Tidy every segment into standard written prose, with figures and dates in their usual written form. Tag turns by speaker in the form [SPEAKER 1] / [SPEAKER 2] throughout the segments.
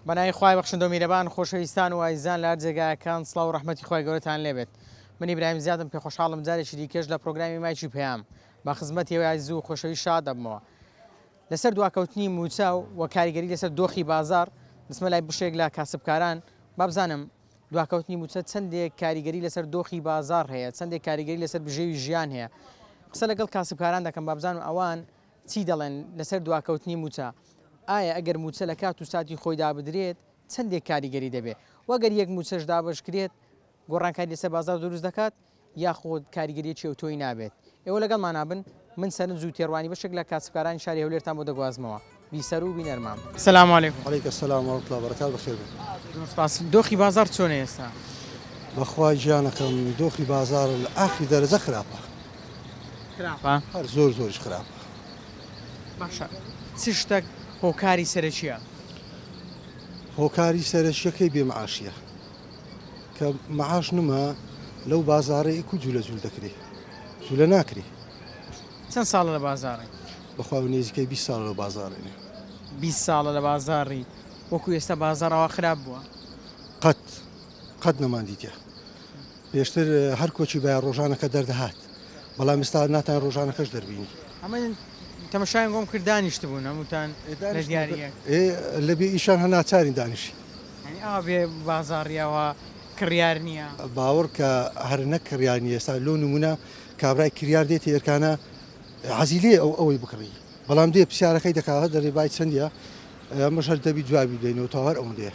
[SPEAKER 1] بەناوی خوای بەخشندەو میرەبان خۆشەویستان و ئازیزان لە هەر جێگایەکان سڵاو و ڕەحمەتی خوای گەورەتان لێبێت من ئیبراهیم زیادم پێ خۆشحاڵم جارێکی دیکەش لە پرۆگرامی مایکی پەیام بە خزمەتی ئێوەی ئازیز و خۆشەویست شاد دەبمەوە لەسەر دواکەوتنی مووچە و کاریگەری لەسەر دۆخی بازاڕ دەچمە لای بەشێک لە کاسبکاران با بزانم دواکەوتنی مووچە چەندێک کاریگەری لەسەر دۆخی بازاڕ هەیە چەندێک کاریگەری لەسەر بژێوی ژیان هەیە قسە لەگەڵ کاسبکاران دەکەم با بزانم ئەوان چی دەڵێن لەسەر دواکەوتنی مووچە؟ ئایا ئەگەر مووچە لە کات و ساتی خۆیدا بدرێت چەندێک کاریگەری دەبێت؟ وە گەر یەک مووچەش دابەشکرێت گۆڕانکاری لەسەر بازاڕ دروست دەکات یاخود کاریگەریەکی ئەوتۆی نابێت؟ ئێوە لەگەڵمانا بن من سەرنج و تێڕوانی بەشێک لە کاسبکارانی شاری هەولێرتان بۆ دەگوازمەوە. بیسەر و بینەرمان بن. سلام علیکم.
[SPEAKER 2] علیک السلام و رحمە اللە وبرکاته بەخێر بێن.
[SPEAKER 1] زۆر سپاس. دۆخی بازاڕ چۆنە ئێستا؟
[SPEAKER 2] بەخوا گیانەکەم دۆخی بازاڕ لە ئاخری دەرەجە خراپە.
[SPEAKER 1] خراپە؟
[SPEAKER 2] هەر زۆر زۆریش خراپە.
[SPEAKER 1] باشە چ شتەک هۆکاری سەرەکیە؟
[SPEAKER 2] هۆکاری سەرەکیەکەی بێ معاشیە. کە معاش نما لەو بازاڕەی ئەکو جولە جول دەکرێ جولە ناکرێ.
[SPEAKER 1] چەند ساڵە لە بازاڕی؟
[SPEAKER 2] بەخوا نێزیکەی 20 ساڵە لەو بازاڕێنێ.
[SPEAKER 1] 20 ساڵە لە بازاڕی وەکو ئێستا بازاڕ ئاوا خراپ بووە؟
[SPEAKER 2] قەت قەت نەمان دیتە. پێشتر هەر کۆچی بایە ڕۆژانەکە دەردەهات بەڵام ئێستا ناتان ڕۆژانەکەش دەربینی.
[SPEAKER 1] ئەمە تەمەشایان گۆم کرد دانیشتبوون هەمووتان لە دیاریەک.
[SPEAKER 2] ئێ لە بێ ئیشان هە ناچارین دانیشین.
[SPEAKER 1] یانی ئاوا بێ بازاڕی ئاوا کڕیار نییە؟
[SPEAKER 2] باوەڕ کە هەر نەک کڕیار نییە ئێستا لۆ نموونە کابرای کریار دێتە ئێرکانە حەزی لێیە ئەو ئەوەی بکڕی بەڵام دێ پرسیارەکەی دەکا هەر دەڵێ بای چەندیە ئەمەش هەر دەبی جوابی بدەینەوە تەواو هەر ئەوەندەیە.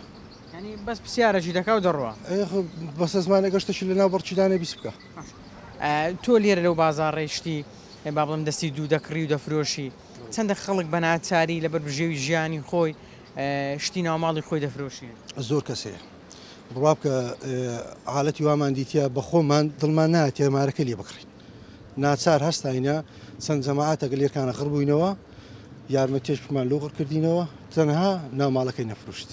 [SPEAKER 1] یانی بەس پرسیارەکی دەکا و دەڕوا.
[SPEAKER 2] ئێ خۆ بەسە زمانەکە شتەکی لە ناو بڕچیدانێ بیست بکە.
[SPEAKER 1] تۆ لێرە لەو بازاڕەی شتی با بڵێم دەستی دوو دەکڕی و دەفرۆشی چەندە خەڵک بە ناچاری لەبەر بژێوی ژیانی خۆی شتی ناوماڵی خۆی دەفرۆشی؟
[SPEAKER 2] زۆر کەس هەیە بڕوا بکە حالەتی وامان دیتە بە خۆمان دڵمان نایەتێ مارەکە لێ بکڕین ناچار هەستاینە چەند جەماعەتەکە لێرکانە غڕ بووینەوە یارمەتیشمان لۆ غڕ کردینەوە تەنها ناو ماڵەکەی نەفروشت.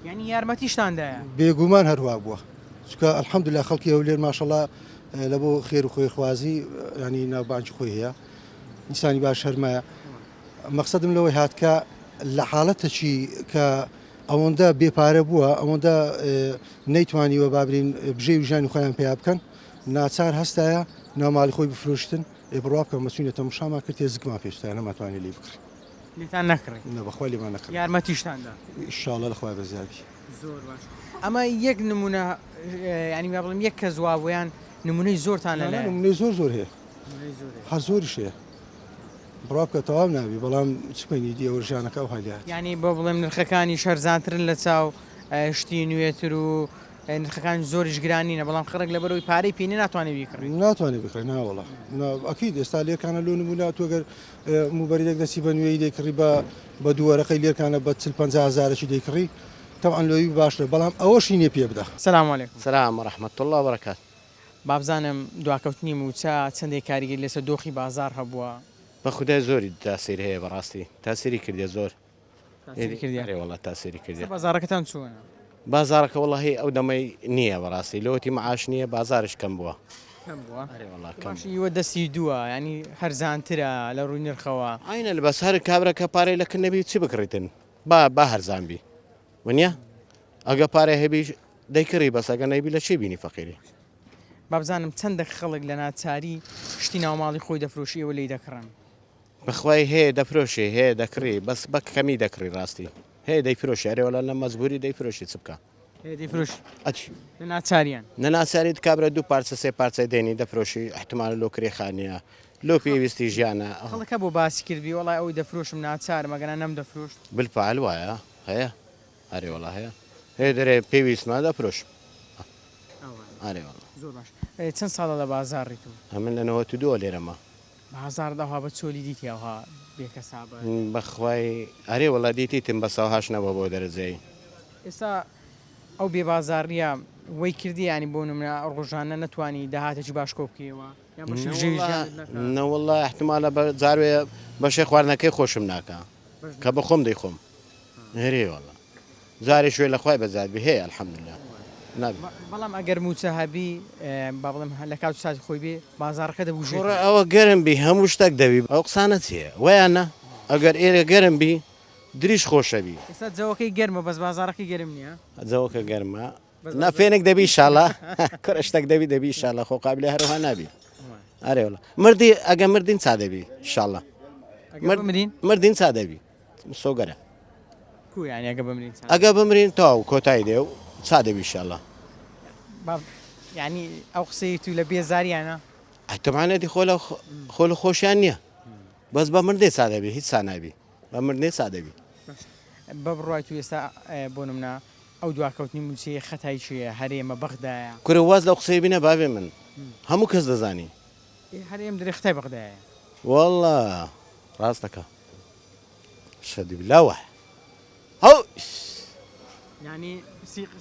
[SPEAKER 1] یانی یارمەتیشتان دایە؟
[SPEAKER 2] بێگومان هەروا بووە چونکە الحمدللە خەڵکی هەولێر ماشەڵا لە بۆ خێر و خۆیخوازی ینی ناوبانگی خۆی هەیە ئینسانی باش هەرمایە مەقسەدم لەوەی هات کە لە حاڵەتەکی کە ئەوەندە بێ پارە بووە ئەوەندە نەیتوانیوە بابرین بژێوی ژیانی خۆیان پیا بکەن ناچار هەستایە ناوماڵی خۆی بفرۆشتن ئێ بڕوا بکە مەچوینە تەمشامان کرد تێ زگمان پێشتایە نەماتوانی لێی بکڕین.
[SPEAKER 1] لێتان نەکڕی؟
[SPEAKER 2] نە بەخوا لێمان نەکڕی.
[SPEAKER 1] یارمەتیشتان دا؟
[SPEAKER 2] ئیشاڵا لە خوای بەزیابی.
[SPEAKER 1] زۆر باش ئەمە یەک نمونە یانی با بڵێم یەک کەس وابوو یان نمونەی زۆرتان لە لایە؟
[SPEAKER 2] نمونەی زۆر زۆر هەیە هەر زۆریش هەیە بڕوا بکە تەواو نابی بەڵام چ بکەین ئیدی ئەوە ژیانەکە ئەوها لێهات.
[SPEAKER 1] یانی بۆ بڵێم نرخەکانیش هەرزانترن لە چاو شتی نوێتر و نرخەکان زۆریش گران نینە بەڵام خەڵک لەبەرئەوەی پارەی پێ نیە ناتوانێت بیکڕێت.
[SPEAKER 2] ناتوانێت بکڕێت ناوەڵا نا ئەکید ئێستا لێرکانە لۆ نمونە تۆ گەر موبەریدێک دەستی بە نوێی دەیکڕی بە بە دوو وەرەقەی لێرکانە بە 40 50 هەزارەکی دەیکڕی تەبعەن لۆی باشترە بەڵام ئەوەشی نیە پێ بدە.
[SPEAKER 1] سلام علیکم.
[SPEAKER 3] سلام و رحمە اللە و برکاته.
[SPEAKER 1] بابزانم دواکەوتنی مووچە چەندێک کاریگەری لەسەر دۆخی بازاڕ هەبووە؟
[SPEAKER 3] بەخودای زۆری تاسیر هەیە بەڕاستی تاسیری کردیە زۆر.
[SPEAKER 1] تاسیری کردیە؟
[SPEAKER 3] ئەرێ وەڵا تاسیری کردیە.
[SPEAKER 1] ئێستا بازاڕەکەتان چۆنە؟
[SPEAKER 3] بازاڕەکە وەڵاهی ئەو دەمەی نییە بەڕاستی لەوەتی معاش نییە بازاریش کەم بووە.
[SPEAKER 1] کەم بووە؟
[SPEAKER 3] ئەرێ وەڵا کەم
[SPEAKER 1] باشە ئیوە دەستی دووە یانی هەرزانترە لە ڕووی نرخەوە؟
[SPEAKER 3] عەینەن بەس هەر کابرا کە پارەی لە کن نەبی چ بکڕیتن با با هەرزان بی ونیە ئەگە پارەی هەبی دەیکڕی بەس ئەگە نەیبی لە چێ بینی فەقیری.
[SPEAKER 1] با بزانم چەندە خەڵک لە ناچاری شتی ناوماڵی خۆی دەفرۆشی ئێوە لێی دەکڕن؟
[SPEAKER 3] بەخوای هەیە دەفرۆشێ هەیە دەکڕی بەس بە کەمی دەکڕی ڕاستی هەیە دەیفرۆشێ ئەرێ وەلا لە مەجبوری دەیفرۆشی چ بکا
[SPEAKER 1] هەیە دەیفرۆشی
[SPEAKER 3] ئەچی
[SPEAKER 1] لە ناچاریان
[SPEAKER 3] لە ناچاری کابرا دوو پارچە سێ پارچە دێنی دەفرۆشی احتمال لۆ کرێ خانیە لۆ پێویستی ژیانە
[SPEAKER 1] خەڵک هەبوو باسی کردبی وەڵای ئەوەی دەفرۆشم ناچارم ئەگەنا نەمدەفرۆشت
[SPEAKER 3] بالفعل وایە هەیە ئەرێ وەڵا هەیە هەیە دەرێ پێویستمە دەفرۆشم ئەرێ وەڵا
[SPEAKER 1] زۆر باش چەند ساڵە لە بازاڕی تۆ
[SPEAKER 3] ئەمن لە 92 لێرەمە
[SPEAKER 1] بازاڕت ئەوها بە چۆلی دیتی ئەوها بێ کەسابەت.
[SPEAKER 3] بەخوای ئەرێ وەڵا دیتیتم بەس ئەوهاش نەبوە بەو دەرەجەی.
[SPEAKER 1] ئێستا ئەو بێ بازاڕیە وەی کردی یانی بۆ نمونە ڕۆژانە نەتوانی داهاتێکی باش کۆ بکەیەوە یان بەشی بژێوی ژیانت نەکا؟
[SPEAKER 3] نەوەڵا ئیحتمالە بە جاروێ بەشێ خواردنەکەی خۆشم ناکا کە بەخۆم دەیخۆم ئەرێ وەڵا. جارێ شوێ لە خوای بەزیاد بی هەیە الحمدللە نابی.
[SPEAKER 1] بەڵام ئەگەر موچە هەبی با بڵێم لە کات و ساتی خۆی بێ بازاڕەکە دەبوژێتەوە.
[SPEAKER 3] کوڕە ئەوە گەرم بی هەموو شتەک دەبی ئەو قسانە چیە وەیان نا ئەگەر ئێرە گەرم بی دریش خۆشەبی.
[SPEAKER 1] ئێستا جەوەکەی گەرمە بەس بازاڕەکەی گەرم نییە.
[SPEAKER 3] جەوەکە گەرمە نا فێنک دەبی ئیشاڵا کورە شتەک دەبی دەبی ئیشاڵا خۆ قابلە هەروها نابی ئەرێ وەڵا مردی ئەگە مردین چا دەبی ئیشاڵا
[SPEAKER 1] مردین
[SPEAKER 3] مردین چا دەبی سۆگەرە
[SPEAKER 1] کو یانی ئەگە بمرین
[SPEAKER 3] ئەگە بمرین تەواو کۆتایی دێ و چا دەبی ئیشاڵا
[SPEAKER 1] یعنی ئەو قسەی تو لە بێزاریانە
[SPEAKER 3] ئەتەمانەتی خۆ لە خۆ لە خۆشیان نییە بەس بە مردێ چا دەبی هیچ چا نابی بە مردنێ چا دەبی.
[SPEAKER 1] بە بڕوای تو ئێستا بۆ نمونە ئەو دواکەوتنی موچەیە خەتای کێیە هەرێمە بەغدایە؟
[SPEAKER 3] کورە واز لەو قسەیە بینە بابێ من هەموو کەس دەزانی.
[SPEAKER 1] ئێ هەرێم درێ ختای بەغدایە.
[SPEAKER 3] وەڵا ڕاست دەکا شەدی بلا وە هەو.
[SPEAKER 1] یانی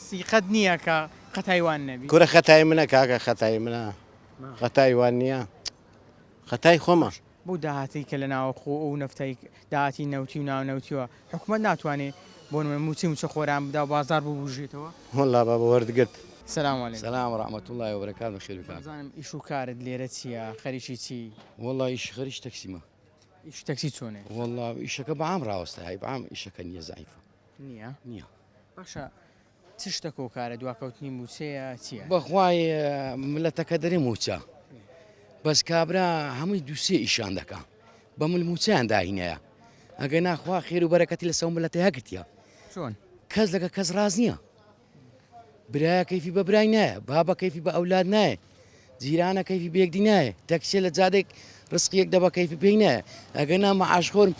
[SPEAKER 1] سیقەت نییە کە خەتای وان نەبی.
[SPEAKER 3] کورە خەتای منە کاکە خەتای منە خەتای وان نییە خەتای خۆمە.
[SPEAKER 1] بەو داهاتەی کە لە ناوەخۆ و نەفتای داهاتی نەوتی و ناونەوتیوە حکومەت ناتوانێ بۆ نمونە موچەی موچەخۆران بدا و بازاڕ ببوژێتەوە؟
[SPEAKER 3] وەڵا بابە وەرتگرت.
[SPEAKER 1] سلام علیکم.
[SPEAKER 4] سلام و رحمة اللە و برکاته بەخێر بی کاکە.
[SPEAKER 1] بزانم ئیش و کارت لێرە چیە خەریکی چی؟
[SPEAKER 4] وەڵا ئیش خەریکی تەکسیمە.
[SPEAKER 1] ئیش تەکسی چۆنێ؟
[SPEAKER 4] وەڵا ئیشەکە بەعام ڕاوەستایە بەعام ئیشەکە نییە زەعیفە.
[SPEAKER 1] نییە؟
[SPEAKER 4] نییە.
[SPEAKER 1] باشە چ شتەک هۆکارە دواکەوتنی مووچەیە چیە؟
[SPEAKER 4] بەخوای ملەتەکە دەرێ مووچە بەس کابرا هەمووی دووسێ ئیشان دەکا بە مل مووچەیان داهینەیە ئەگەر ناخوا خێر و بەرەکەتی لەسەو ملەتە هەگرتیە
[SPEAKER 1] چۆن؟
[SPEAKER 4] کەس لەگە کەس ڕاز نییە برایە کەیفی بە برای نایە بابە کەیفی بە ئەولاد نایە جیرانە کەیفی بێکدی نایە تەکسیە لە جادێک ڕسقی یەک دەبە کەیفی پێی نایە ئەگەر نا مەعاشخۆرم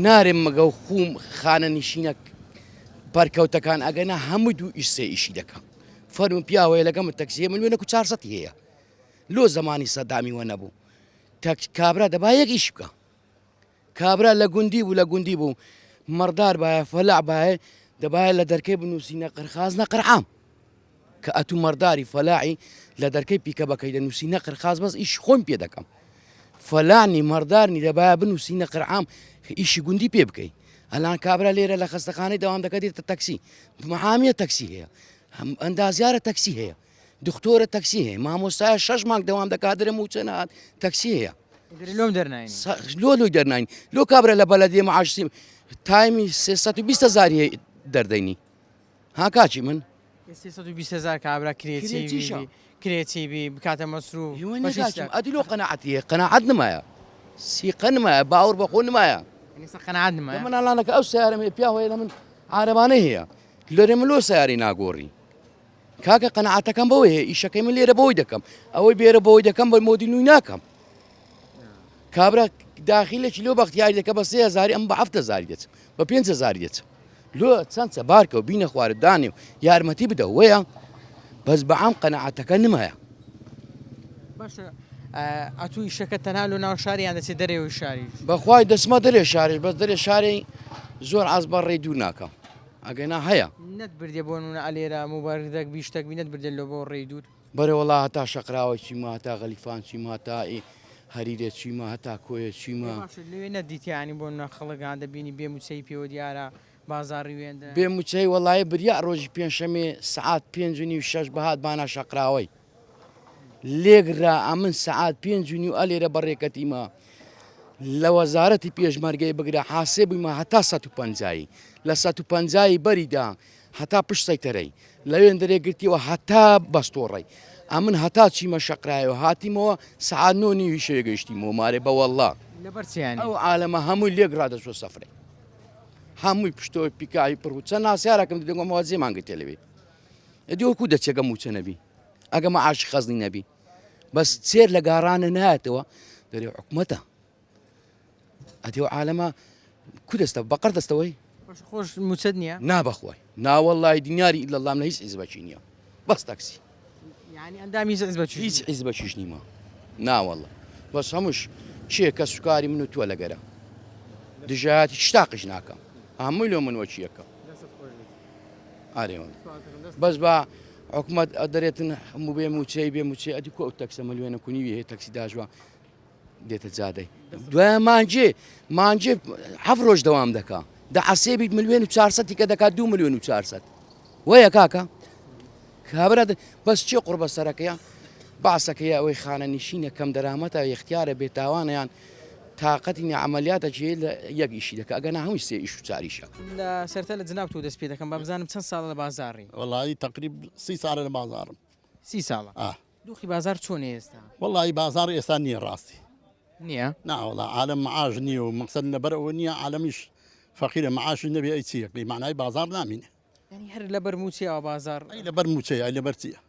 [SPEAKER 4] نارێم مەگە و خوم خانە نیشینە پەرکەوتەکان ئەگەر نا هەمووی دوو ئیش سێ ئیشی دەکەم فەرمو پیاوەیە لەگەمە تەکسیە ملیۆنێک و چارسەتی هەیە لۆ زمانی سەدامی وە نەبوو تەک کابرا دەبا یەک ئیش بکە کابرا لە گوندی بوو لە گوندی بوو مەڕدار باە فەلاع باە دەبایە لە دەرکەی بنووسی نە قرخاز نە قرعام کە ئەتوو مەڕداری فەلاعی لە دەرکەی پیکەبەکەی دەنووسی نە قرخاز بەس ئیشی خۆم پێ دەکەم فەلانی مەڕدارنی دەبایە بنووسی نە قرعام ئیشی گوندی پێ بکەی ئەلان کابرا لێرە لە خەستەخانەی دەوام دەکە دێتە تەکسی محامیە تەکسی هەیە هەم ئەندازیارە تەکسی هەیە دکتۆرە تەکسی هەیە مامۆستایە شەش مانگ دەوام دەکات درە موچە نەهات تەکسی هەیە
[SPEAKER 1] لۆم دەرناین
[SPEAKER 4] لۆ لۆی دەرناین لۆ کابرا لە بەلەدیە معاش تایمی 320 هزاری دەردەینی ها کاکی من
[SPEAKER 1] 320 هزار کابرا کرێچی کرێچی بی بکاتە مەسروف
[SPEAKER 4] ئەدی لۆ قەناعەتی قەناعەت نمایە سیقە نمایە باوەڕ بەخۆ نمایە
[SPEAKER 1] قەناعەت نمایە
[SPEAKER 4] مناڵانەکە ئەو سیارەم هەیە پیاوەیە لە من عارەبانەی هەیە لەرێ من لۆ سیاری ناگۆڕی کاکە قەناعەتەکەم بەوەی هەیە ئیشەکەی من لێرە بۆی دەکەم ئەوەی بێرە بۆی دەکەم بە مۆدی نوی ناکەم کابرا داخیلێکی لۆ بەختیاری دەکە بە سێ هزاری ئەم بە هەفت هزاری دەچم بە پێنج هزاری دەچم لۆ چەند چە بارکە و بینە خوارە دانێ و یارمەتی بدە وەیە بەس بەعام قەناعەتەکە نمایە
[SPEAKER 1] باشە ئەتوو ئیشەکە تەنها لۆ ناو شاری یان دەچێت دەرەوەی شاری
[SPEAKER 4] بەخوای دەچمە دەرێ شارش بەس دەرێ شاری زۆر ئاز بە ڕێی دوور ناکەم ئەگەنا هەیە.
[SPEAKER 1] نەت بردیە بۆ نمونە ئەلێرە موبەردەک بی شتەک بی نەت بردیە لۆ بۆ ڕێی دوور.
[SPEAKER 4] بەرێ وەڵا هەتا شەقراوە چیمە هەتا غەلیفان چیمە هەتا هەریرێ چیمە هەتا کۆیە چیمە.
[SPEAKER 1] ئێ باشە لەوێ نەت دیتیە یانی بۆ نمونە خەڵک ها دەبینی بێ موچەی پێوە دیارە بازاڕی وێندە.
[SPEAKER 4] بێ موچەی وەڵایی بریا ڕۆژی پێنجشەمێ سەعات پێنج و نیو شەش بهات بانا شەقراوەی لێک را ئەمن سەعات پێنج و نیو ئەلێرە بەڕێکەتیمە لە وەزارەتی پێشمەرگەی بگرە حاسێ بوویمە هەتا 150 لە 150 بەریدا هەتا پشت سەیتەرەی لەوێن دەرێ گرتیەوە هەتا بەستۆڕی ئەمن هەتا چیمە شەقرایەوە هاتیمەوە سەعات نۆ نیوی شەوێ گەیشتیمەوە مارێ بە وەڵڵا
[SPEAKER 1] لەبەر چیانی
[SPEAKER 4] ئەو عالەمە هەمووی لێک ڕادەچوە سەفرەی هەمووی پشتەوەی پیکاوی پڕ بوو چەند ناسیارەکەم دیدەگۆمەوە جێمان گرتێ لەوێ ئەدی وەکو دەچێگە موچە نەبی ئەگە مەعاشی خەزنی نەبی بەس چێر لە گاڕانە نایەتەوە دەرێ حکومەتە ئەدی ئەو عالەمە کو دەستە بەقەر دەستەوەی
[SPEAKER 1] خۆش موچەت نییە
[SPEAKER 4] نا بەخوای ناوەڵی دینیاری ئیلا اللام لە هیچ حیزبەکی نییە بەس تاکسی
[SPEAKER 1] یعنی ئەندامی هیچ حیزبەکی
[SPEAKER 4] هیچ حیزبەکیش نیمە ناوەڵە بەس هەمووش چیە کە سوکاری من و تۆ لەگەرە دژایەتی شتاقیش ناکەم هەمووی لۆ من وەکیەکە ئارێ بەس بە حکومەت دەرێتن هەموو بێ موچەی بێ موچەی ئەدی کو ئەو تەکسە ملیۆنە کونیوی هەیە تەکسی داژوە دێتە جادەی دوای مانجێ مانجێ هەف ڕۆژ دەوام دەکا دە عسێبیت ملیۆن و 400 کە دەکات دو ملیۆن و 400 وەیە کاکە کابرا بەس چێ قڕ بەسەرەکەیە باسەکەی ئەوەی خانە نشینە کەم دەرامەتە یختیارە بێتاوانیان. تاقەتی نیە عەمەلیاتەکی هەیە لە یەک ئیشی دەکا ئەگەر نا هەمووی سێ ئیش و چار ئیشە.
[SPEAKER 1] لە سەرتا لە جنابتەوە دەست پێ دەکەم با بزانم چەند ساڵە لە بازاڕی؟
[SPEAKER 5] وەڵایی تەقریب سی ساڵە لە بازاڕم.
[SPEAKER 1] سی ساڵە؟
[SPEAKER 5] ئا.
[SPEAKER 1] دۆخی بازاڕ چۆنە ئێستا؟
[SPEAKER 5] وەڵایی بازاڕ ئێستا نییە ڕاستی.
[SPEAKER 1] نییە؟
[SPEAKER 5] نا وەڵا عالەم معاش نییە و مەقسەد لەبەر ئەوە نییە عالەمیش فەقیرە معاشی نەبێ ئەی چی ئەکەی مەعنای بازاڕ نامینێ.
[SPEAKER 1] یانی هەر لەبەر مووچەیە ئەوە بازاڕ؟
[SPEAKER 5] ئەی لەبەر مووچەیە ئەی لەبەر چییە؟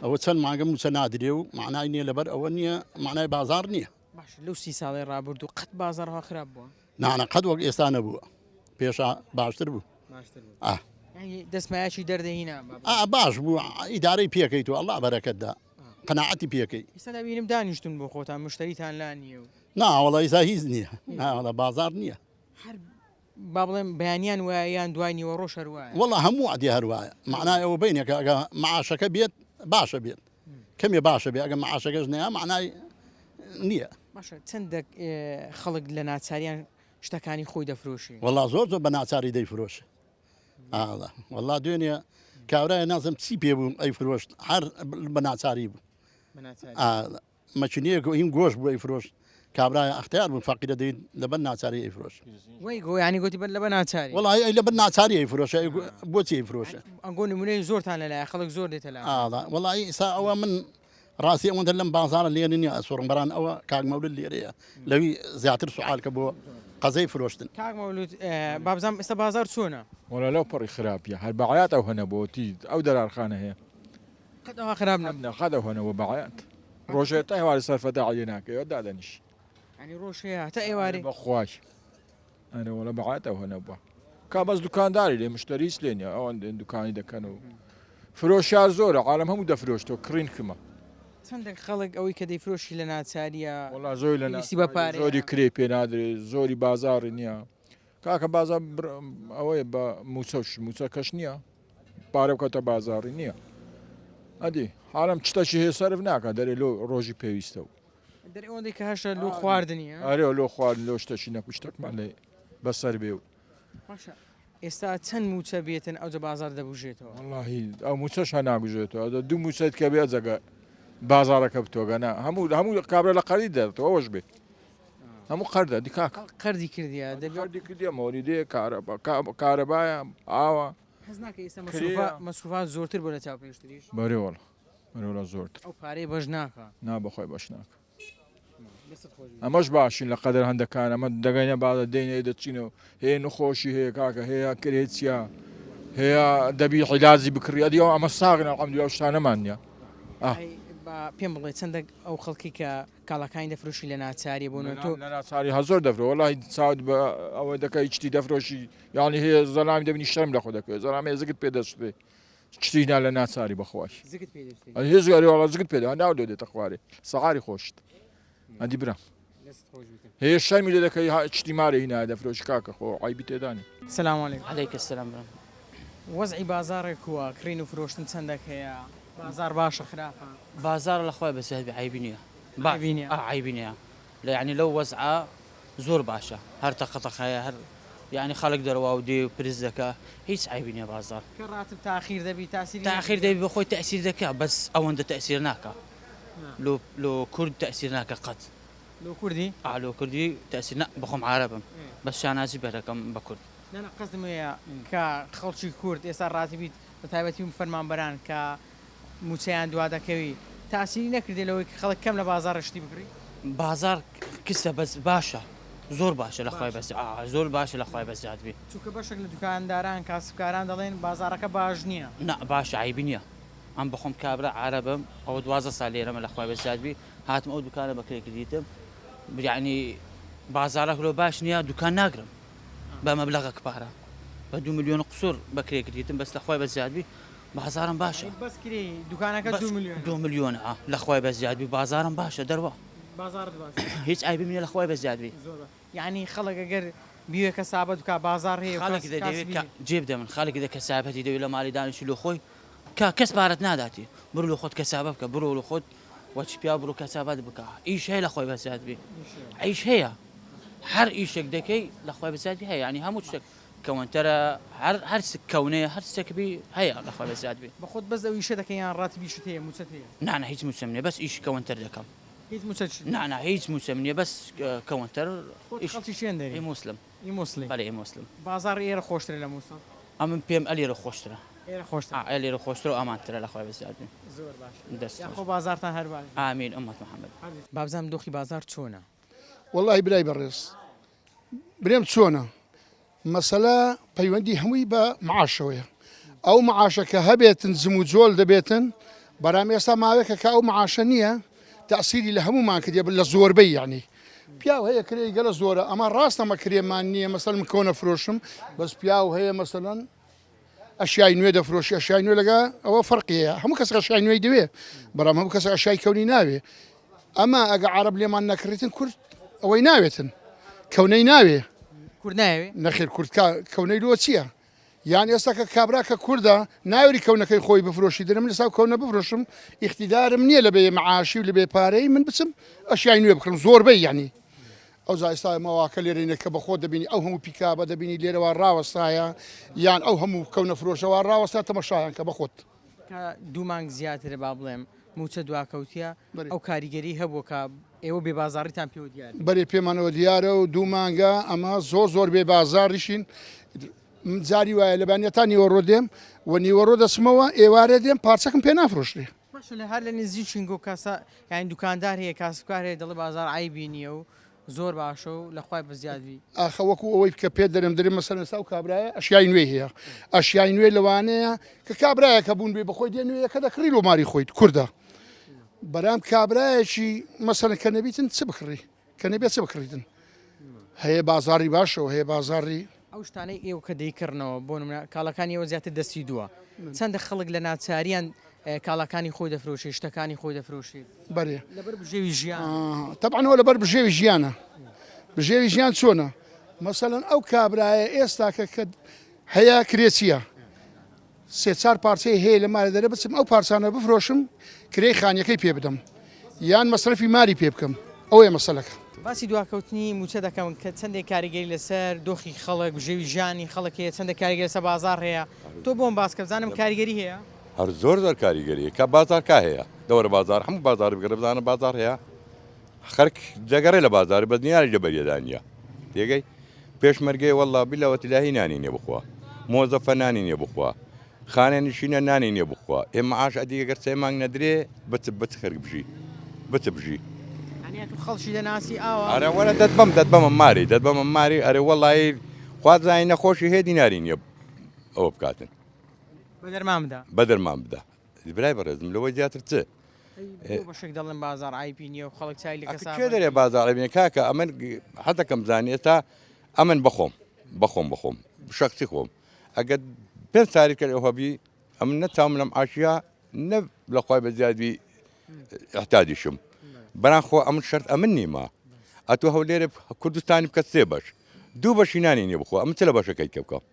[SPEAKER 5] ئەوە چەند مانگە مووچە نادرێ و مەعنای نییە لەبەر ئەوە نییە مەعنای بازاڕ نییە.
[SPEAKER 1] باشە لەو سی ساڵەی ڕابردوو قەت بازاڕ وا خراپ بووە؟
[SPEAKER 5] نانا قەت وەک ئێستا نەبووە پێشا باشتر بوو.
[SPEAKER 1] باشتر بوو. ئا. یانی دەستمایەکی دەردەهینا با
[SPEAKER 5] بڵێین. ئا باش بوو ئیدارەی پێکەی تۆ ئەڵا بەرەکەت دا قەناعەتی پێکەی.
[SPEAKER 1] ئیستا دەبینم دانیشتوون بۆ خۆتان مشتەریتان لا نییە و.
[SPEAKER 5] نا وەڵا ئیستا هیچ نییە نا وەڵا بازاڕ نییە.
[SPEAKER 1] هەر با بڵێم بەیانیان وایە یان دوای نیوەڕۆش هەر وایە؟
[SPEAKER 5] وەڵا هەموو وەعدێ هەر وایە مەعنای ئەوە بەینێکە ئەگە معاشەکە بێت باشە بێت کەمێ باشە بێ ئەگە معاشەکەش نەیا مەعنای نییە.
[SPEAKER 1] باشە چەندەک خەڵک لە ناچاریان شتەکانی خۆی دەفرۆشێ؟
[SPEAKER 5] وەڵا زۆر زۆر بە ناچاری دەیفرۆشێ ئاڵا وەڵا دوێنێ کابرایە نازم چی پێ بوو ئەیفرۆشت هەر بە ناچاری بوو مەکینەیەک و هین گۆشت بوو ئەیفرۆشت کابرایە ئەختیار بوو فەقیرە دەیت لەبەر ناچاری ئەیفرۆشت.
[SPEAKER 1] وەی گۆ یانی گۆتی بەر لەبەر ناچاری.
[SPEAKER 5] وەڵی ئەی لەبەر ناچاری ئەیفرۆشە ئەی بۆچی ئەیفرۆشە.
[SPEAKER 1] ئەنگۆ نمونەی زۆرتان لەلایە خەڵک زۆر دێتە لاتان.
[SPEAKER 5] ئاڵا وەڵی ئیسا ئەوە من ڕاستی ئەوەندە لەم بازاڕە لێرە نییە ئەسوڕم بەران ئەوە کاک مەولود لێرەیە لەوی زیاتر سوعال کە بۆ قەزەی فرۆشتن.
[SPEAKER 1] کاک مەولود بابزانم ئێستا بازاڕ چۆنە؟
[SPEAKER 6] وەڵا لەو پەڕی خراپیە هەر بەعیات ئەو هەنە بۆ تی ئەو دەرارخانە هەیە.
[SPEAKER 1] قەت ئەوها خراپ نەبوو.
[SPEAKER 6] نا قەت ئەوها نەبوو بەعەت ڕۆژێ تا ئێوارێ سەرفە داعی لێ ناکەی دادەنیشی.
[SPEAKER 1] یانی ڕۆژ هەیە هەتا ئێوارێ.
[SPEAKER 6] بەخوای ئەرێ وەڵا بەعەت ئەوها نەبووە. کا بەس دوکانداری لێ مشتەری هیچ لێ نییە ئەوان دێن دوکانی دەکەن و فرۆشیار زۆرە عالەم هەموو دەفرۆشتەوە کڕین کمە.
[SPEAKER 1] چەندێک خەڵک ئەوەی کە دەیفرۆشی لە ناچاریە
[SPEAKER 6] وەڵا زۆری لە
[SPEAKER 1] پێویستی بە پارەیە.
[SPEAKER 6] زۆری کرێ پێ نادرێ زۆری بازاڕی نییە کاکە بازاڕ ئەوەیە بە موچەش موچەکەش نییە. پارە بکاتە بازاڕی نییە ئەدی حاڵم شتەکی هەیە سەرف ناکە دەرێ لۆ ڕۆژی پێویستە و
[SPEAKER 1] دەرێ ئەوەندەی کە هەشە لۆ خواردنی
[SPEAKER 6] ئەرێ لۆ خواردن لۆ شتەکی نەکو شتەکمان لێ بەسەر بێ و
[SPEAKER 1] باشە ئێستا چەند موچە بێتن ئەوجە بازار دەبوژێتەوە
[SPEAKER 6] وەڵاهی ئەو موچەش هە ناگوژێتەوە دوو موچەت کە بێ جەگە بازارەکە بتۆگە نا هەموو هەموو کابرا لە قەری دەێتەوە ئەوەش بێ هەموو قەردە دی کاک
[SPEAKER 1] قەردی کردیە
[SPEAKER 6] دەبێ قەردی کردیە مۆریدێ کارەبا کارەبایە ئاوە
[SPEAKER 1] حەز ناکەی ئێستا مەسروفا مەسروفات زۆرتر بۆ لە چاو پێشتریش
[SPEAKER 6] بەرێ وەڵا بەرێ وەڵا زۆرتر
[SPEAKER 1] ئەو پارەی بەش ناکا
[SPEAKER 6] نا بەخۆی بەش ناکا ئەمەش باشین لە قەدەر هەندەکان ئەمە دەگەینە بازە دێنێ دەچینەوە هەیە نەخۆشی هەیە کاکە هەیە کرێچیە هەیە دەبی عیلازی بکڕی ئەدی ئەو ئەمە ساغن الحمدلله ئەو شتانەمان نییە
[SPEAKER 1] پێم بڵێ چەندێک ئەو خەڵکی کە کاڵاکانی دەفرۆشی لە ناچاریە بۆ نە تۆ
[SPEAKER 6] لە ناچاری هە زۆر دەفرۆ وەڵی چاوت بە ئەوە دەکە هیچ شتی دەفرۆشی یاڵی هەیە زەلامی دەبینی شەرم لە خۆ دەکەوێت زەلام هەیە زگت پێ دەسوتێ شتی نا لە ناچاری بەخوای
[SPEAKER 1] زگت پێ دەسوتێ
[SPEAKER 6] هێز گەری وەڵا زگت پێ دە ناو لێ دێتە خوارێ سەعاری خۆشت ئەدی برا هەیە شەرمی لێ دەکەی شتی مارێ هینا دەفرۆشی کاکە خۆ عەیبی تێدانی.
[SPEAKER 1] سلام علیکم.
[SPEAKER 7] علیک السلام برام.
[SPEAKER 1] وەزعی بازاڕێ کوە کڕین و فرۆشتن چەندەک هەیە بازاڕ باشە خراپە؟
[SPEAKER 7] بازاڕ لە خوای بەزیاد بێ عەیبی نیە
[SPEAKER 1] عەیبی نیە؟
[SPEAKER 7] ئا عەیبی نیە لە یانی لەو وەزعە زۆر باشە هەر تەقە تەق هەیە هەر یانی خەڵک دەروا و دێ و پرس دەکا هیچ عەیبی نیە بازاڕ.
[SPEAKER 1] کە ڕاتب تاخیر دەبی تاسیری
[SPEAKER 7] تاخیر دەبی بەخۆی تەئسیر دەکا بەس ئەوەندە تەئسیر ناکا لۆ لۆ کورد تەئسیر ناکا قەت.
[SPEAKER 1] لۆ کوردی؟
[SPEAKER 7] ئا لۆ کوردی تەئسیر نا بەخۆم عارەبم بەس شانازی پێ دەکەم بە کورد.
[SPEAKER 1] نا نا قەسدم ئەوەیە کە خەڵکی کورد ئێستا ڕاتبی بە تایبەتی فەرمانبەران کە موچەیان دوا دەکەوی تاسیری نەکردیە لەوەی کە خەڵک کەم لە بازاڕ شتی بکڕی؟
[SPEAKER 7] بازاڕ کسە بەس باشە زۆر باشە لە خوای بەس ئا زۆر باشە لە خوای بەزیاد بی.
[SPEAKER 1] چونکە بەشێک لە دوکانداران کاسبکاران دەڵێن بازاڕەکە باش نیە.
[SPEAKER 7] نا باشە عەیبی نیە ئەم بەخۆم کابرا عارەبم ئەوە 12 سال لێرەمە لە خوای بەزیاد بی هاتم ئەو دوکانە بەکرێ کردیتم یعنی بازاڕەک لۆ باش نییە دوکان ناگرم بە مەبلەغەک پارە بە دو ملیۆن قسوور بەکرێ کردیتم بەس لە خوای بەزیاد بی بازارم باشە
[SPEAKER 1] بەس کرێی دوکانەکە دو ملیۆن
[SPEAKER 7] دو ملیۆن لە خوای بەزیاد بی بازارم باشە دەروا
[SPEAKER 1] بازارت باشە
[SPEAKER 7] هیچ عیبیم نییە لە خوای بەزیاد بی
[SPEAKER 1] زۆر یعنی خەڵک ئەگەر بیوێ کەسابەت بکا بازاڕ هەیە
[SPEAKER 7] خەڵک دەیەوێت کە جێ بدە من خەڵک دە کەسابەتی دەوێت لە ماڵی دانیشی لۆ خۆی کە کەس پارەت ناداتی بڕۆ لۆ خۆت کەسابە بکە بڕۆ لۆ خۆت وەچ پیاو بڕۆ کەسابەت بکە ئیش هەیە لە خۆی بەزیاد بی ئیش هەیە هەر ئیشێک دەکەی لە خۆی بەزیاد بی هەیە ینی هەموو شتێک کەوەنتەرە هەر هەر کەونەیە هەر شتێک بی هەیە لە خۆی بەزیاد بی
[SPEAKER 1] بەخۆت بەس ئەو ئیشە دەکەی یان ڕاتبیشت هەیە موچەت هەیە؟
[SPEAKER 7] نا نا هیچ موچەم نیە بەس ئیشی کەوەنتەر دەکەم.
[SPEAKER 1] هیچ موچە
[SPEAKER 7] نا نا هیچ موچەم نییە بەس کەوەنتەر
[SPEAKER 1] خەڵکی شوێن دەری
[SPEAKER 7] ئی موسلم
[SPEAKER 1] ئی موسڵی
[SPEAKER 7] بەلێ ئی موسلم.
[SPEAKER 1] بازاڕی ئێرە خۆشترە لە موسڵ؟
[SPEAKER 7] ئەمن پێم ئەلێرە خۆشترە.
[SPEAKER 1] ئێرە خۆشترە؟
[SPEAKER 7] ئا ئەلێرە خۆشترە و ئامانترە لە خوای بەزیاد بێ.
[SPEAKER 1] زۆر باشە.
[SPEAKER 7] دەست خۆش.
[SPEAKER 1] یاخۆ بازاڕتان هەر باش بێ.
[SPEAKER 7] ئامین ئومەت محمد.
[SPEAKER 1] بابزانم دۆخی بازاڕ چۆنە؟
[SPEAKER 8] وەڵاهی برای بەڕێز برێم چۆنە مەسەلە پەیوەندی هەمووی بە معاشەوەیە ئەو معاشە کە هەبێتن جم و جۆل دەبێتن بەرام ئێستا ماوێکە کە ئەو معاشە نییە تەسیری لە هەمومان کردێ لە زۆربەی یعنی پیاو هەیە کرێی گەلە زۆرە ئەمە ڕاستە مە کرێمان نییە مەسەل من کۆنە فرۆشم بەس پیاو هەیە مەسەلەن ئەشیای نوێ دەفرۆشی ئەشیای نوێ لەگە ئەوە فەرقی هەیە هەموو کەس ئەشیای نوێی دەوێ بەڵام هەموو کەس ئەشیای کەونی ناوێ ئەمە ئەگە عرب لێمان نەکڕیتن کورد ئەوەی ناوێتن کەونەی ناوێ
[SPEAKER 1] کورد ناوێ
[SPEAKER 8] نەخێر کورد کەونەی لۆ چییە؟ یان ئێستا کە کابرا کە کوردە ناوری کەونەکەی خۆی بفرۆشی دەرم لەسا کەونە بفرۆشم ئیقتیدارم نییە لە بێ معاشی و لە بێ پارەی من بچم ئەشیای نوێ بکڕم زۆربەی یعنی ئەوجا ئێستا مەواکە لێرەینە کە بەخۆت دەبینی ئەو هەموو پیکابە دەبینی لێرەوە ڕاوەستایە یان ئەو هەموو کەونە فرۆشەوە ڕاوەستا تەمەشایان کە بەخۆت.
[SPEAKER 1] کە دوو مانگ زیاترە با بڵێم مووچە دواکەوتیە ئەو کاریگەری هەبووە کە ئێوە بێ بازاڕیتان پێوە دیارە؟
[SPEAKER 8] بەرێ پێمانەوە دیارە و دوو مانگە ئەمە زۆر زۆر بێ بازاڕیشین من جاری وایە لە بەیانیە تا نیوەڕۆ دێم و نیوەڕۆ دەچمەوە ئێوارێ دێم پارچەکم پێ نافرۆشرێ.
[SPEAKER 1] باشە لە هەر لە نزیکین گۆ کاسە یانی دوکاندار هەیە کاسبکار هەیە دەڵێ بازاڕ عەیبی نییە و زۆر باشە و لە خوای بەزیاد بی.
[SPEAKER 8] ئاخە وەکو ئەوەی کە پێت دەرێم دەرێم مەسەلەن ئێستا ئەو کابرایە ئەشیای نوێی هەیە ئەشیای نوێ لەوانەیە کە کابرایە کە بوون بێ بەخۆی دێ نوێیەکە دەکڕی لۆ ماری خۆیت کوردە بەرام کابرایەکی مەسەلەن کە نەبیتن چ بکڕی کە نەبێت چ بکڕیتن هەیە بازاری باشەوە هەیە بازاری
[SPEAKER 1] ئەو شتانەی ئێوە کە دەیکڕنەوە بۆ نمونە کاڵاکانی ئێوە زیاتر دەستی دووە چەندە خەڵک لە ناچاریان کاڵاکانی خۆی دەفرۆشێت شتەکانی خۆی دەفرۆشێت
[SPEAKER 8] بەرێ
[SPEAKER 1] لەبەر بژێوی ژیان
[SPEAKER 8] تەبعەن ئەوە لەبەر بژێوی ژیانە بژێوی ژیان چۆنە مەسەلەن ئەو کابرایە ئێستا کە کە هەیە کرێچیە سێ چار پارچەی هەیە لە مالە دەرێ بچم ئەو پارچانە بفرۆشم کرێی خانیەکەی پێ بدەم یان مەسرەفی ماری پێ بکەم ئەوەیە مەسەلەکە.
[SPEAKER 1] باسی دواکەوتنی مووچە دەکەم کە چەندێک کاریگەری لەسەر دۆخی خەڵک، بژێوی ژیانی خەڵک هەیە، چەندێک کاریگەری لەسەر بازاڕ هەیە، تۆ بۆم باس کە بزانم کاریگەری هەیە؟
[SPEAKER 9] هەر زۆر زۆر کاریگەری هەیە کە بازاڕ کا هەیە دەوەرە بازاڕ هەموو بازاڕی بگەڕێ بزانە بازاڕ هەیە خەرک دەگەڕێ لە بازاڕ بەس نیاری لە بەریەدا نییە تێگەی پێشمەرگەی وەڵا بیلا وەتیلاهی نانی نیە بخوا مۆزەفە نانی نیە بخوا خانە نشینە نانی نیە بخوا ئێ معاش ئەدی گەر سێ مانگ نەدرێ بچ بچ خەرک بژی بچ بژی
[SPEAKER 1] یانی ئەتوو خەڵکی دەناسی ئاوا
[SPEAKER 9] ئەرێ وەرە دەتبەم دەتبەمە ماری دەتبەمە ماری ئەرێ وەڵی خوا زانی نەخۆشی هەیە دیناری نیە ئەوە بکاتن
[SPEAKER 1] بە دەرمان بدە
[SPEAKER 9] بە دەرمان بدە برای بەڕێزم لەوەی زیاتر چ؟
[SPEAKER 1] بەشێک دەڵێن بازاڕ عەیبی نییە و خەڵک چای لە کەسابەت
[SPEAKER 9] کێ دەرێ بازاڕ عەیب نییە کاکە ئەمن حەزەکەم بزانی ئێستا ئەمن بەخۆم بەخۆم بەخۆم شەخسی خۆم ئەگەر پێ ساری کرد ئەوە بی ئەمن نە چاوم لەم عاشیا نە لە خوای بە زیادی احتاجیشم بەران خۆ ئەمن شەرت ئەمن نیمە ئەتۆ هەولێرێ کوردستانی بکە سێ بەش دوو بەشی نانی نییە بخۆ ئەمن چ لە بەشەکەی کە بکەم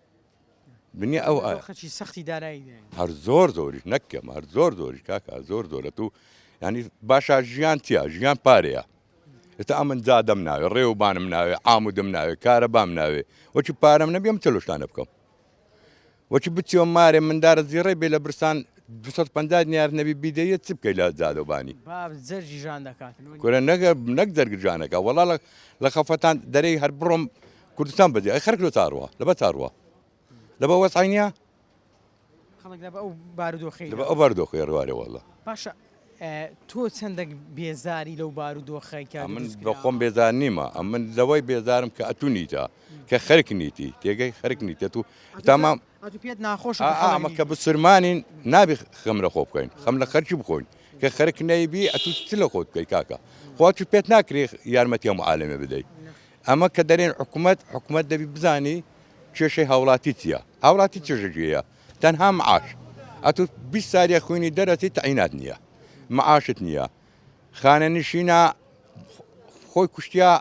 [SPEAKER 9] دنیا ئەو ئایا
[SPEAKER 1] دۆخێکی سەختی دارایی دایە.
[SPEAKER 9] هەر زۆر زۆریش نەک کەم هەر زۆر زۆریش کاکە زۆر زۆرە تو ینی باشە ژیان چییە ژیان پارەیە ئێستا ئەمن جادەم ناوێ ڕێ و بانم ناوێ عامودم ناوێ کارەبام ناوێ وەکی پارەم نەبی ئەم چلو شتانە بکەم وەکی بچیەوە مارێ مندارە زیڕەی بێ لە برسان 250 دینار نەبی بیدەیە چ بکەی لە جادە و بانی
[SPEAKER 1] باب جەرگی ژان دەکات
[SPEAKER 9] کورە نەگە نەک جەرگ ژانەکە وەڵا لە خەفەتان دەرێی هەر بڕۆم کوردستان بەجێ ئەی خەرک لۆ چاڕوە لەبە چاڕوە لەبە وەزعی نییە
[SPEAKER 1] خەڵک لەبە ئەو بارودۆخەی
[SPEAKER 9] لەبە ئەو بارودۆخەی ڕوارێ واللە
[SPEAKER 1] باشە تۆ چەندێک بێزاری لەو بارودۆخەی کە
[SPEAKER 9] من بە خۆم بێزار نیمە ئەمن لەوەی بێزارم کە ئەتو نیتە کە خەرک نیتی تێگەی خەرک نیتە تو تەمام
[SPEAKER 1] ئەتو پێت ناخۆش
[SPEAKER 9] ئەمە کە بسرمانین نابی خەم لە خۆ بکەین خەم لە خەرکی بخۆین کە خەرک نەیبی ئەتو چ لە خۆت بکەی کاکە خوا تو پێت ناکرێ یارمەتی هەموو عالەمێ بدەیت ئەمە کە دەرێن حکومەت حکومەت دەبی بزانی کێشەی هاوڵاتی چییە هاوڵاتی چێژەکی هەیە تەنها معاش ئەتو 20 ساریە خوێنی دەرەچی تەعینات نییە معاشت نییە خانە نشینە خۆی کوشتیا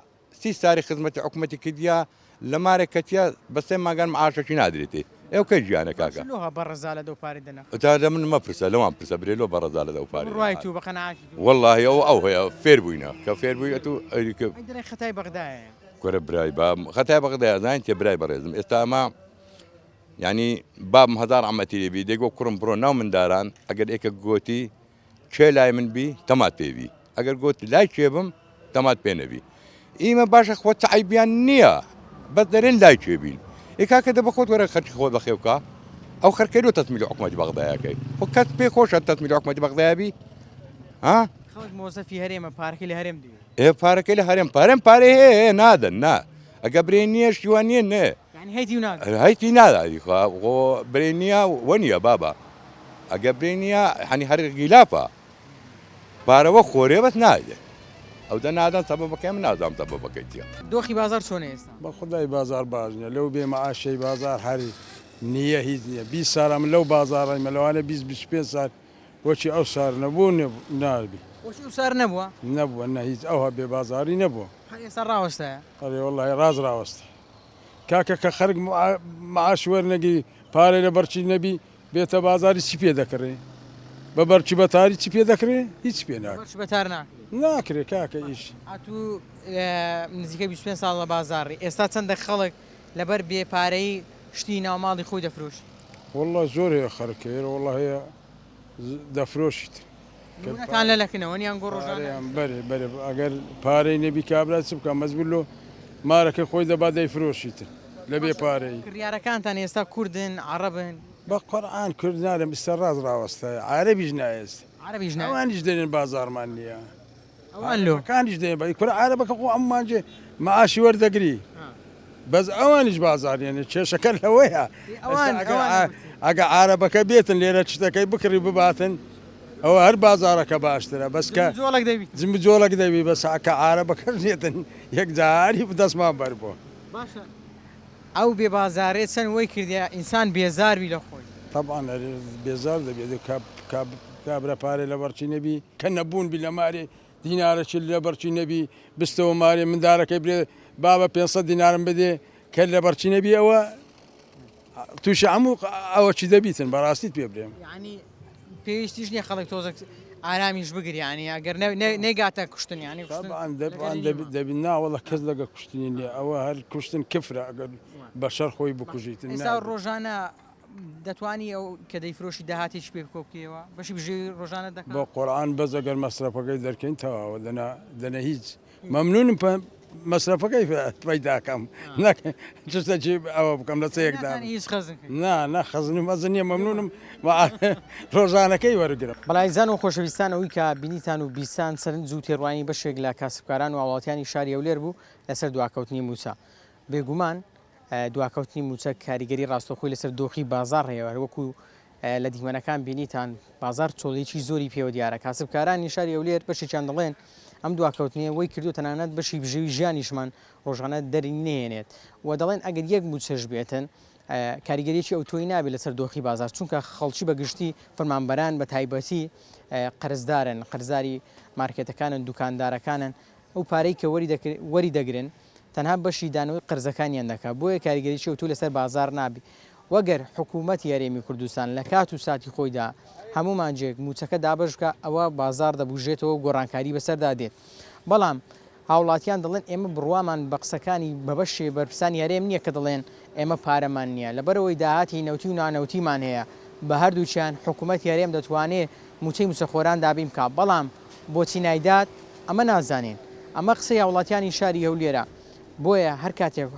[SPEAKER 9] سی ساری خزمەتی حکومەتی کردیا لە مارێک کەتیە بە سێ ماگان معاشەکی نادرێتێ ئێو کەی ژیانە کاکە
[SPEAKER 1] لۆها بە ڕەزالە دەو پارەی دەنا
[SPEAKER 9] تا لە من مەپرسە لەوان پرسە برێ لۆ بە ڕەزالە دەو پارەی
[SPEAKER 1] بڕوای تو بە قەناعەتی تو
[SPEAKER 9] وەڵاهی ئەو ئەو هەیە فێر بووینە کە فێر بووی ئەتوو
[SPEAKER 1] ئەی کە ئەی دەڵێ خەتای بەغدایە.
[SPEAKER 9] کورە برای با خەتای بەغدایە زانیت چیە برای بەڕێزم ئێستا ئەمە یانی بابم هەزار ڕەحمەتی لێ بی دەیگۆ کوڕم بڕۆ ناو منداران ئەگەر ئێکە گۆتی کێ لای من بی تەمات پێ بی. ئەگەر گۆت لای کێ بم تەمات پێ نەبی ئیمە باشە خۆ چ عەیبیان نییە بەس دەرێن لای کێ بین ئێ کاکە دە بەخۆت وەرە خەرکی خۆت بەخێو بکە ئەو خەرکەی لۆ تەتمیل حکومەتی بەغدایەکەی خۆ کەس پێ خۆشە تەتمیل حکومەتی بەغدایە بی ها
[SPEAKER 1] خەڵک مۆزەفی هەرێمە پارەکەی لە هەرێم دوێ
[SPEAKER 9] ئێ پارەکەی لە هەرێم پارەم پارەی هەیە نادەن نا ئەگە برێ نییە شتیوان نییە نێ
[SPEAKER 1] یعنی هەیتی و نادەن
[SPEAKER 9] هەیتی نادا خۆ برێ نییە وە نییە بابە ئەگە برێ نییە هەنی هەر گیلافە پارە وەک خۆرێ بەس نایدەن ئەودە نادەن سەبەبەکەی من نازانم سەبەبەکەی چیە.
[SPEAKER 1] دۆخی بازاڕ چۆنە ئێستا؟
[SPEAKER 10] بە خودای بازاڕ باش نیە لەو بێ مەعاشەی بازاڕ هەر نیە هیچ نیە 20 سالە من لەو بازاڕەیمە لەوانەیە 20 25 سال وەکی ئەو سار نەبوو نابی.
[SPEAKER 1] وەکی ئەو سار نەبووە؟
[SPEAKER 10] نەبووە نە هیچ ئەوها بێ بازاڕی نەبووە.
[SPEAKER 1] هەر ئێستا ڕاوەستایە؟
[SPEAKER 10] ئەرێ وەڵاهی ڕاست ڕاوەستایە کاکە کە خەرک مەعاش وەرنەگری پارەی لەبەرچی نەبی بێتە بازاری چی پێ دەکڕێ؟ بە بەرکی بەتاری چی پێ دەکرێ؟ هیچ پێ ناکرێ.
[SPEAKER 1] بەرکی بەتار ناکرێ.
[SPEAKER 10] ناکرێ کاکە ئیش.
[SPEAKER 1] ئەتوو نزیکەی 25 ساڵ لە بازاڕی، ئێستا چەندە خەڵک لەبەر بێ پارەیی شتی ناو ماڵی خۆی دەفرۆشی؟
[SPEAKER 10] وەڵڵا زۆر هەیە خەرک هەیە وەڵڵا هەیە دەفرۆشیت.
[SPEAKER 1] نمونەتان لە لەکنەوەن یان گۆ ڕۆژانە؟
[SPEAKER 10] پارەیان بەرێ بەرێ ئەگەر پارەی نەبی کابرا چ بکا مەجبور لۆ مارەکەی خۆی دەبا دەیفرۆشیتن لە بێ پارەیی.
[SPEAKER 1] کڕیارەکانتان ئێستا کوردن عەڕەبن؟
[SPEAKER 10] بە قورعان کورد نارم ئیستا ڕاست ڕاوەستایە عارەبیش نایە ئێستا
[SPEAKER 1] عارەبیش نایە
[SPEAKER 10] ئەوانیش دەرێن بازاڕمان نییە
[SPEAKER 1] ئەوان لۆ
[SPEAKER 10] عارەبەکانیش دەێن بە کورە عارەبەکە خۆ ئەم مانجێ معاشی وەردەگری بەس ئەوانیش بازاڕیانە کێشەکە لەوەیە
[SPEAKER 1] ئەوان ئەوان
[SPEAKER 10] ئەگە عارەبەکە بێتن لێرە شتەکەی بکڕی بباتن ئەوە هەر بازاڕەکە باشترە بەس کە
[SPEAKER 1] جۆڵک دەبی
[SPEAKER 10] جمجۆڵک دەبی بەس کە عارەبەکەش نێتن یەکجاری دەستمان بەر بۆ
[SPEAKER 1] باشە ئەو بێ بازارێ چەند وەی کردیە ئینسان بێزار بی لە خۆی.
[SPEAKER 10] تەبعەن ئەرێ بێزار دەبی ئەدی کابرا پارەی لەبەرچی نەبی کە نەبوون بی لە مارێ دینارەکی لەبەرچی نەبی بستەوە مارێ مندارەکەی برێ بابە 500 دینارم بدێ کە لەبەرچی نەبی ئەوە تووشی هەموو ئەوەکی دەبیتن بەڕاستیت پێ برێم.
[SPEAKER 1] یانی پێویستیش نییە خەڵک تۆزێک ئارامیش بگری یانی ئەگەر نەیگاتە کوشتن یانی کوشتن
[SPEAKER 10] طبعا دەبان دەبی نا وەڵا کەس لەگە کوشتنی نییە ئەوە هەر کوشتن کفرە ئەگەر بەشەر خۆی بکوژیتن
[SPEAKER 1] ئێستا ڕۆژانە دەتوانی ئەو کە دەیفرۆشی داهاتێکی پێ بکۆ بکەیەوە بەشی بژێوی ڕۆژانە دەکات
[SPEAKER 10] بۆ قورئان بەس ئەگەر مەسرەفەکەی دەرکەین تەواوە دەنا دەنا هیچ مەمنونم پە مەسرەفەکەی پەیداکەم نەک شتێکی ئەوە بکەم لە چەیەکدا
[SPEAKER 1] ناتوانی هیچ خەزن کەی.
[SPEAKER 10] نا نا خەزن و مەزن نییە مەمنونم ڕۆژانەکەی وەرگرم.
[SPEAKER 1] بەڵێ ئازیزان و خۆشەویستان ئەوەی کە بینیتان و بیستان سەرنج و تێڕوانینی بەشێک لە کاسبکاران و هاوڵاتیانی شاری هەولێر بوو لەسەر دواکەوتنی مووچە. بێگومان دواکەوتنی مووچە کاریگەری ڕاستەوخۆی لەسەر دۆخی بازاڕ هەیە هەروەکو لە دیمەنەکان بینیتان بازاڕ چۆڵیی زۆری پێوە دیارە، کاسبکارانی شاری هەولێر بەشێکیان دەڵێن ئەم دواکەوتنەیە وەی کردووە تەنانەت بەشی بژێوی ژیانیشمان ڕۆژانە دەری نەهێنێت و دەڵێن ئەگەر یەک مووچەش بێتن کاریگەریی ئەوتۆی نابێت لەسەر دۆخی بازاڕ چونکە خەڵکی بە گشتی فەرمانبەران بە تایبەتی قەرزدارن قەرزاری مارکێتەکانن دوکاندارەکانن ئەو پارەی کە وەری دەگرن تەنها بەشی دانەوەی قەرزەکانیان دەکات، بۆیە کاریگەریی ئەوتۆی لەسەر بازاڕ نابی و گەر حکوومەتی هەرێمی کوردستان لە کات و ساتی خۆیدا هەموو مانگێک مووچەکە دابەش بکات ئەوە بازاڕ دەبوژێتەوە و گۆڕانکاری بەسەردا دێت. بەڵام هاوڵاتیان دەڵێن ئێمە بڕوامان بە قسەکانی بە بەشێ بەرپرسانی هەرێم نییە کە دەڵێن ئێمە پارەمان نییە لەبەرئەوەی داهاتی نەوتی و نانەوتیمان هەیە بە هەردووکیان حکوومەتی هەرێم دەتوانێ مووچەی مووچەخۆران دابین بکات بەڵام بۆچی نایدات ئەمە نازانین. ئەمە قسەی هاوڵاتیانی شاری هەولێرە. بۆیە هەر کاتێک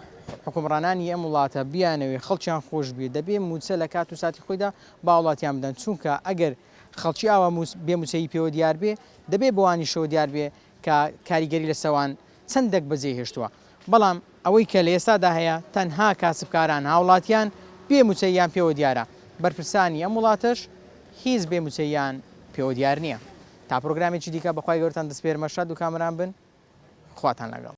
[SPEAKER 1] حوکمڕانانی ئەم وڵاتە بیانەوێ خەڵکیان خۆش بێ دەبێ مووچە لە کات و ساتی خۆیدا بە هاوڵاتیان بدەن چونکە ئەگەر خەڵکی ئاوا بێ مووچەیی پێوە دیار بێ دەبێ بەوانیشەوە دیار بێ کە کاریگەری لەسەوان چەندەک بەجێ هێشتووە بەڵام ئەوەی کە لە ئێستادا هەیە تەنها کاسبکاران هاوڵاتیان بێ مووچەییان پێوە دیارە بەرپرسانی ئەم وڵاتەش هیچ بێ مووچەییان پێوە دیار نییە. تا پرۆگرامێکی دیکە بەخوای گەورەتان دەسپێرمە شاد و کامەران بن خواتان لەگەڵ.